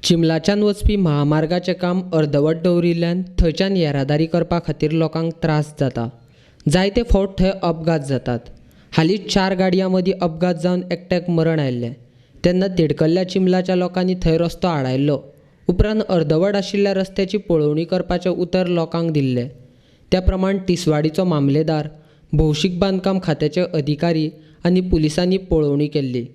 चिंबलाच्यान वचपी महामार्गाचें काम अर्दवट दवरिल्ल्यान थंयच्यान येरादारी करपा खातीर लोकांक त्रास जाता. जायते फावट थंय अपघात जातात. हालींच 4 गाडयां मदीं अपघात जावन एकट्याक मरण आयिल्लें. तेन्ना तिडकल्ल्या चिंबलाच्या लोकांनी थंय रस्तो आडायल्लो. उपरांत अर्दवट आशिल्ल्या रस्त्याची पळोवणी करपाचें उतर लोकांक दिल्लें. त्या प्रमाण तिसवाडीचो मामलेदार, भौशीक बांदकाम खात्याचे अधिकारी आनी पुलिसांनी पळोवणी केल्ली.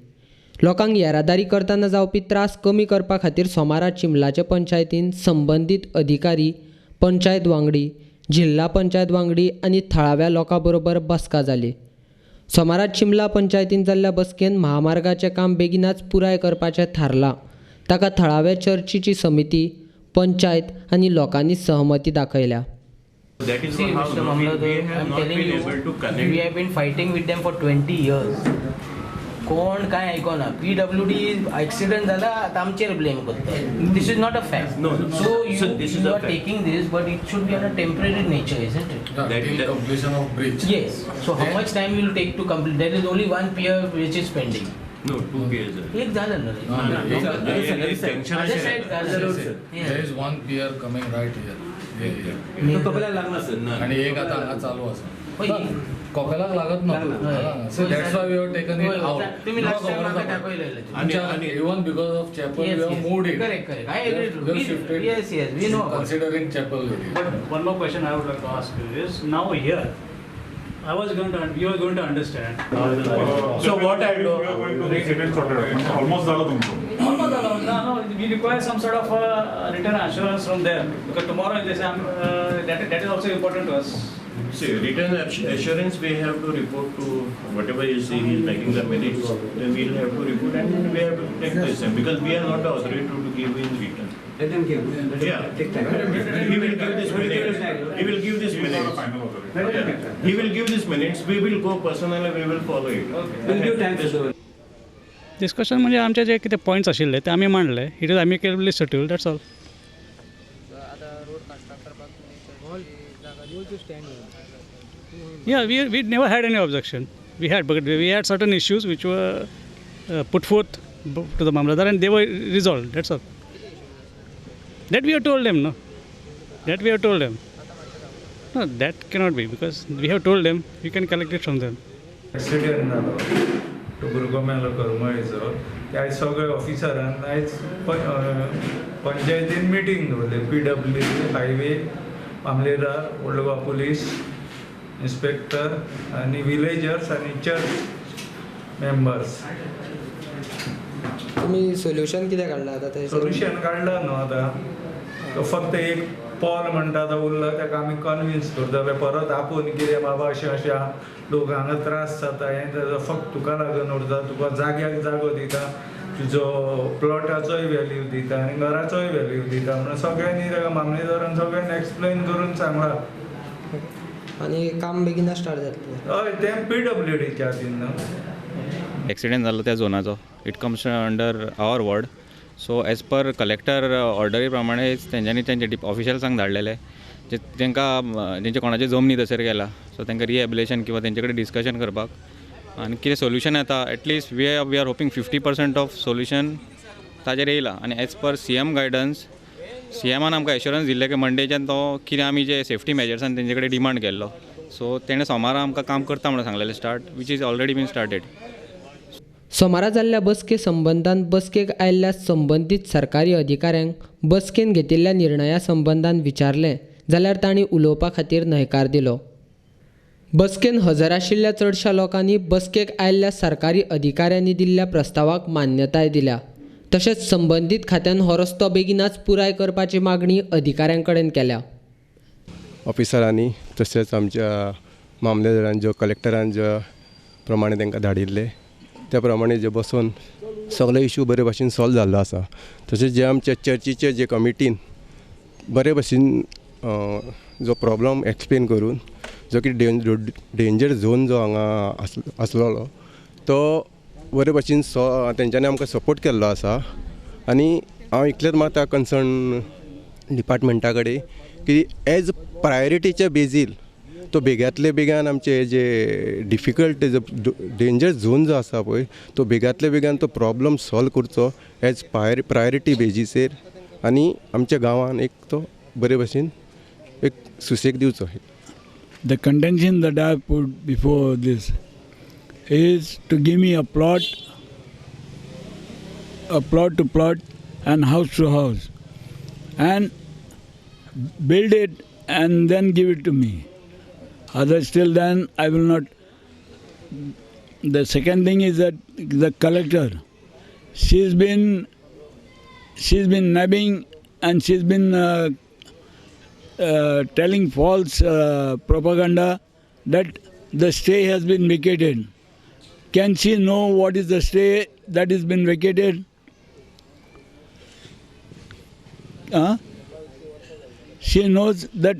लोकांक येरादारी करतना जावपी त्रास कमी करपा खातीर सोमारा चिंबलाचे पंचायतीन संबंदीत अधिकारी, पंचायत वांगडी, जिल्हा पंचायत वांगडी आनी थळाव्या लोकां बरोबर बसका जाली. सोमारा चिंबला पंचायतीन जाल्ल्या बसकेन महामार्गाचें काम बेगिनाच पुराय करपाचें थारलां. ताका थळाव्या चर्चीची समिती, पंचायत आनी लोकांनी सहमती दाखयल्या. That is See, how Mr. we Mamledar, have I'm not telling been you, able to connect. we have been fighting with them for 20 years. कोण काय आयकोना. PWD accident जाला आतां आमचेर ब्लेम करता. This is not a fact. No, no. So So this is you a are fact. taking this, but it should be on a temporary nature, isn't it? Yeah, That- till that- completion of bridge. Yes. So how much time will take to complete? There is only one pier which is pending. No, two piers are. एक झालं ना रे? No, no, एक junction Other अशें side झालं. Yeah. There is one pier coming right here. Here, here. कपेलाक लागना sir. आणि एक आता हांगा चालू आसा. हय. कपेलाक लागत ना. So that's why we have taken it out. तुम्ही last time म्हाका दाखयलेलें. आणि Even because of chapel Yes, we have yes. moved it. Correct, correct. I agree. We have shifted. Yes, we know about it. Considering chapel area. But one more question I would like to ask you is, now here, I was going to, you are going to understand. So what I do? You are going to the accident sorted out. Almost झालं तुमचं. Almost all, no, no, we require some sort of written assurance from them, because tomorrow they say, that is also important to us. See, written assurance we have to report to whatever is he is making the minutes, then we'll have to report and we have to take this, because we are not the authority to give in written. Let them give. Let them Yeah. Take time. He will give this minutes. He will give this He is not a minutes. final authority. Let them Yeah. take time. He will give this minutes. We will go personally. We will follow it. Okay. We'll give time to the discussion म्हणजे आमचे जे कितें points आशिल्ले ते आमी मांडले. It is amicably settled, that's all. Yeah, we never had any objection. We had, but we had certain issues which were put forth to the Mamladar and they were resolved, that's all. That we have told them, no? That we have told them. No, that cannot be, because we have told them, we can collect it from them. Accident जालो तो भुरगो मेलो करमळीचो. ते आयज सगळे ऑफिसरान आयज पंचायतीन meeting दवरली. PWD, highway, मामलेदार, old Goa police inspector आनी विलेजर्स आनी चर्च मेंबर्स. तुमी सोल्युशन कितें काडलां आतां थंयसर? सोल्युशन काडला न्हू आतां. तो फक्त एक पॉल म्हणटा तो उरला, ताका आमी कन्विन्स करतले परत आपोवन कितें बाबा अशें अशें आहा, लोक हांगा त्रास जाता, हें जाता, फक्त तुका लागून उरता, तुका जाग्याक जागो दिता, तुजो प्लॉटाचोय वेल्यू दिता आनी घराचोय वेल्यू दिता म्हणून सगळ्यांनी ताका मामलेदारान सगळ्यांनी एक्सप्लेन करून सांगलां. आनी काम बेगिना स्टार्ट जातलें? हय, तें PWDच्या हातीन न्हू. एक्सिडेंट जालो त्या झोनाचो, it comes under our ward. So as per collector ऑर्डरी प्रमाणे तेंच्यांनी तेंचे ऑफिशल्सांक धाडलेले, जे तांकां तेंचे कोणाचे जमनी थंयसर गेला, सो तांकां रिहेबिलेशन किंवा तेंचे कडेन डिस्कशन करपाक आनी कितें सोल्युशन येता. At least we are hoping 50% of solution ताजेर येयला. आनी as per CM guidance, सीएमान आमकां एश्योरन्स दिल्लें की मंडेच्यान तो कितें आमी जे सेफ्टी मेजर्सान तेंचे कडेन डिमांड केल्लो, सो तेणें सोमारा आमकां काम करता म्हणून सांगलेलें start, which is already been started. सोमारा जाल्ल्या बसके संबंदान बसकेक आयिल्ल्या संबंदीत सरकारी अधिकाऱ्यांक बसकेन घेतिल्ल्या निर्णया संबंदान विचारलें जाल्यार तांणी उलोवपा खातीर न्हयकार दिलो. बसकेन हजर आशिल्ल्या चडश्या लोकांनी बसकेक आयिल्ल्या सरकारी अधिकाऱ्यांनी दिल्ल्या प्रस्तावाक मान्यताय दिल्या. तशेंच संबंदीत खात्यान हो रस्तो बेगिनाच पुराय करपाची मागणी अधिकाऱ्यां कडेन केल्या. ऑफिसरांनी तशेंच आमच्या मामलेदारान ज्यो कलेक्टरान ज्या प्रमाणे तांकां धाडिल्ले त्या प्रमाणे जे बसून सगळे इशू बरे भाशेन सॉल्व जाल्लो आसा. तशेंच जे आमच्या चर्चीचे जे कमिटीन बरे भाशेन जो प्रॉब्लम एक्सप्लेन करून जो की डेंजर झोन जो हांगा आसलेलो तो बरे भाशेन तेंच्यांनी आमकां सपोर्ट केल्लो आसा. आनी हांव इतलेंच मागता कन्सर्न डिपार्टमेंटा कडेन की एज प्रायोरिटीच्या बेजीर तो बेग्यांतले बेगान आमचे जे डिफिकल्ट डेंजर झोन जो आसा पळय तो बेगांतले बेगान तो प्रॉब्लम सॉल्व करचो एज प्रायोरिटी बेजीसेर आनी आमच्या गांवान एक तो बरे भशेन एक सुशेग दिवचो. The contention that I have put before this is to give me a plot to plot and house to house, and build it and then give it to me. Otherwise, till then I will not. The second thing is that the collector, she's been nabbing and she's been telling false propaganda that the stay has been vacated. Can she know what is the stay that has been vacated? Huh? She knows that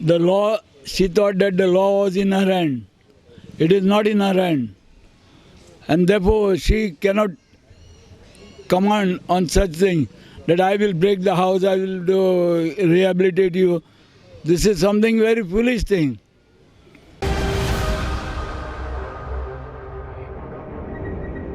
the law, she thought that the law was in her hand. It is not in her hand. And therefore she cannot command on such thing that I will break the house, I will rehabilitate you. This is something very foolish thing.